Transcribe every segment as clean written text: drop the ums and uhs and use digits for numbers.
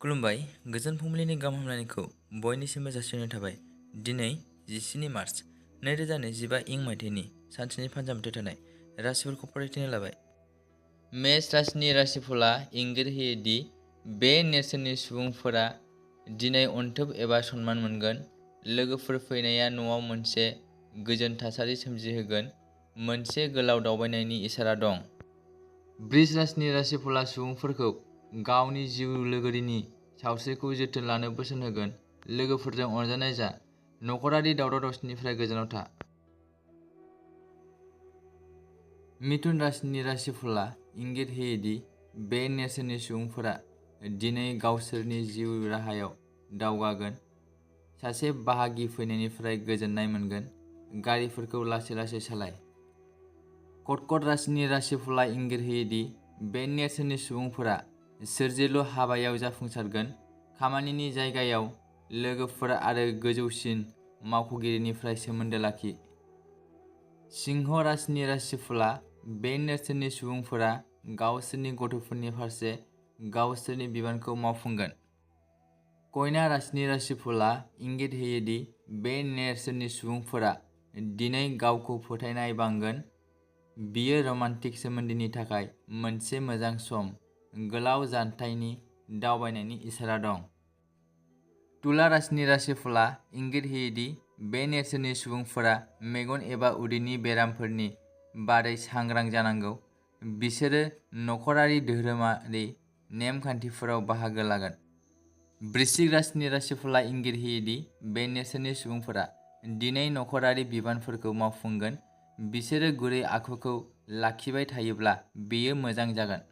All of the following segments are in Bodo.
खुलुमबाय। गोजोन फुंबिलिनि गाहाम हामलायनायखौ बयनिसिमबो जासिहरनाय थाबाय। दिनै 17 मार्च 2025 इं मायथाइनि सानसेनि फानजामुथि थानाय राशिफोरखौ फरायथिनो लाबाय। मेष राशिनि राशिफला इंगित होयो दि बे नेरसोननि सुबुंफोरा दिनै अनथोब एबा सनमान मोनगोन। लोगोफोर फैनाया न'आव मोनसे गोजोन थासारि सोमजिहोगोन। मोनसे गोलाव दावबायनायनि इसारा दं। बृष राशिनि राशिफला सुबुंफोरखौ गावनि जिउ लोगोरिनि सावस्रिखौ जोथोन लानो बोसोन होगोन। लोगोफोरजों अनजानाय जा। नखरारि दावराव-दावसिनिफ्राय गोजानाव था। मिथुन राशिनि राशिफला इंगित होयो दि बे नेरसोननि सुबुंफोरा दिनै गावसोरनि जिउ राहायाव दावगागोन। सासे बाहागि फैनायनिफ्राय गोजोननाय मोनगोन। गारिफोरखौ लासै लासै सालाय। कर्कट राशिनि राशिफला इंगित होयो दि बे नेरसोननि सुबुंफोरा सोरजिलु हाबायाव जाफुंसारगोन। खामानिनि जायगायाव लोगोफोर आरो गोजौसिन मावख'गिरिनिफ्राय सोमोन्दो लाखि। सिंह राशिनि राशिफला बे नेरसोननि सुबुंफोरा गावसोरनि गथ'फोरनि फारसे गावसोरनि बिबानखौ मावफुंगोन। कन्या राशिनि राशिफला इंगित होयो दि बे नेरसोननि सुबुंफोरा दिनै गावखौ फोथायनाय बांगोन। बियो रमान्टिक सोमोन्दोनि थाखाय मोनसे मोजां सम। गोलाव जानथायनि दावबायनायनि इसारा दं। तुला राशिनि राशिफला इंगित होयो दि बे नेरसोननि सुबुंफोरा मेगन एबा उदैनि बेरामफोरनि बारै सांग्रां जानांगौ। बिसोरो नखरारि धोरोमारि नेम-खान्थिफोराव बाहागो लागोन। वृश्चिक राशिनि राशिफला इंगित होयो दि बे नेरसोननि सुबुंफोरा दिनै नखरारि बिबानफोरखौ मावफुंगोन। बिसोरो गुरै आखुखौ लाखिबाय थायोब्ला बेयो मोजां जागोन।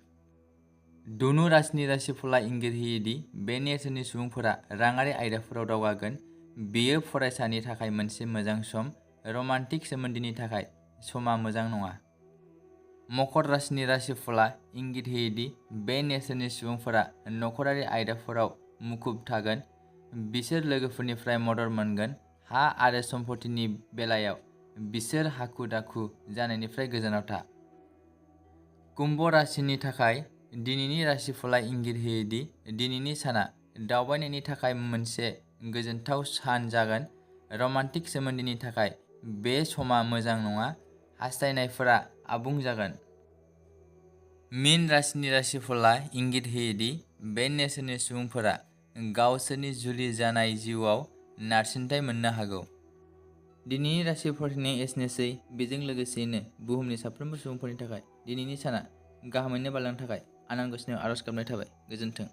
धनु राशिनि राशिफला इंगित होयो दि बे नेरसोननि सुबुंफोरा राङारि आयदाफोराव दावगागोन। बेयो फरायसानि थाखाय मोनसे मोजां सम। रमान्टिक सोमोन्दोनि थाखाय समा मोजां नङा। मकर राशिनि राशिफला इंगित होयो दि बे नेरसोननि सुबुंफोरा नखरारि आयदाफोराव मुखुब थागोन। बिसोर लोगोफोरनिफ्राय मदद मोनगोन। हा आरो सम्पथिनि बेलायाव बिसोर हाखु-दाखु जानायनिफ्राय गोजानाव था। कुम्भ राशिनि थाखाय दिनैनि राशिफला इंगित होयो दि दिनैनि साना दावबायनायनि थाखाय मोनसे गोजोनथाव सान जागोन। रमान्टिक सोमोन्दोनि थाखाय बे समा मोजां नङा। हास्थायनायफोरा आबुं जागोन। मीन राशिनि राशिफला इंगित होयो दि बे नेरसोननि सुबुंफोरा गावसोरनि जुलि जानाय जिउआव नारसिनथाय मोननो हागौ। दिनैनि राशि फरायनाया एसेनोसै। बेजों लोगोसेयैनो बुहुमनि साफ्रोमबो सुबुंफोरनि थाखाय दिनैनि साना गाहामैनो बारलांनो थाखाय आनान गसाइनाव आरज गाबनाय थाबाय। गोजोन्थों।